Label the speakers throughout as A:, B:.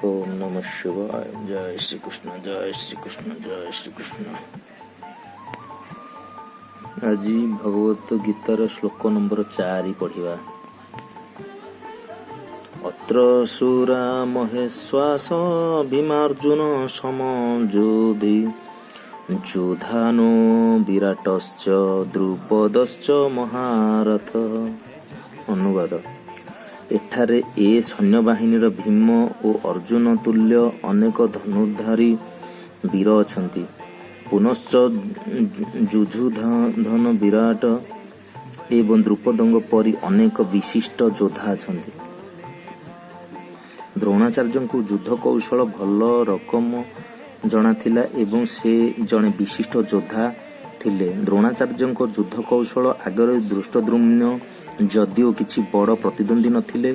A: ଓମ୍ ନମଃ ଶିବାୟ। ଜୟ ଶ୍ରୀକୃଷ୍ଣ, ଜୟ ଶ୍ରୀକୃଷ୍ଣ, ଜୟ ଶ୍ରୀକୃଷ୍ଣ। ଆଜି ଭଗବତ ଗୀତାର ଶ୍ଲୋକ ନମ୍ବର 4 ପଢିବା। ଅତ୍ର ଶୂରା ମହେଶ୍ୱାସ ଭୀମାର୍ଜୁନ ସମଯୁଧି ଯୁଧାନୋ ବିରାଟଶ୍ଚ ଦ୍ରୁପଦଶ୍ଚ ମହାରଥ। ଅନୁବାଦ: ଏଠାରେ ଏ ସୈନ୍ୟବାହିନୀର ଭୀମ ଓ ଅର୍ଜୁନ ତୁଲ୍ୟ ଅନେକ ଧନୁର୍ଦ୍ଧାରୀ ବୀର ଅଛନ୍ତି। ପୁନଶ୍ଚ ଯୁଯୁଧନ, ବିରାଟ ଏବଂ ଦ୍ରୁପଦଙ୍କ ପରି ଅନେକ ବିଶିଷ୍ଟ ଯୋଦ୍ଧା ଅଛନ୍ତି। ଦ୍ରୋଣାଚାର୍ଯ୍ୟଙ୍କୁ ଯୁଦ୍ଧ କୌଶଳ ଭଲ ରକମ ଜଣାଥିଲା ଏବଂ ସେ ଜଣେ ବିଶିଷ୍ଟ ଯୋଦ୍ଧା ଥିଲେ। ଦ୍ରୋଣାଚାର୍ଯ୍ୟଙ୍କ ଯୁଦ୍ଧ କୌଶଳ ଆଗରେ ଧୃଷ୍ଟଦ୍ୟୁମ୍ନ ଯଦିଓ କିଛି ବଡ଼ ପ୍ରତିଦ୍ୱନ୍ଦ୍ୱୀ ନଥିଲେ,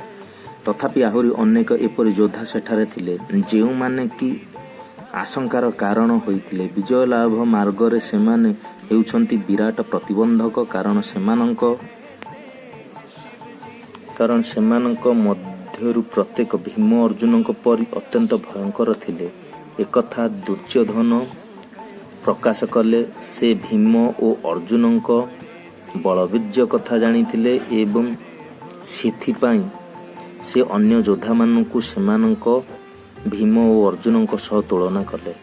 A: ତଥାପି ଆହୁରି ଅନେକ ଏପରି ଯୋଦ୍ଧା ସେଠାରେ ଥିଲେ, ଯେଉଁମାନେ କି ଆଶଙ୍କାର କାରଣ ହୋଇଥିଲେ। ବିଜୟ ଲାଭ ମାର୍ଗରେ ସେମାନେ ହେଉଛନ୍ତି ବିରାଟ ପ୍ରତିବନ୍ଧକ, କାରଣ ସେମାନଙ୍କ ମଧ୍ୟରୁ ପ୍ରତ୍ୟେକ ଭୀମ ଅର୍ଜୁନଙ୍କ ପରି ଅତ୍ୟନ୍ତ ଭୟଙ୍କର ଥିଲେ। ଏକଥା ଦୁର୍ଯ୍ୟୋଧନ ପ୍ରକାଶ କଲେ। ସେ ଭୀମ ଓ ଅର୍ଜୁନଙ୍କ ବଳବୀର୍ଯ୍ୟ କଥା ଜାଣିଥିଲେ ଏବଂ ସେଥିପାଇଁ ସେ ଅନ୍ୟ ଯୋଦ୍ଧାମାନଙ୍କୁ ସେମାନଙ୍କ ଭୀମ ଓ ଅର୍ଜୁନଙ୍କ ସହ ତୁଳନା କଲେ।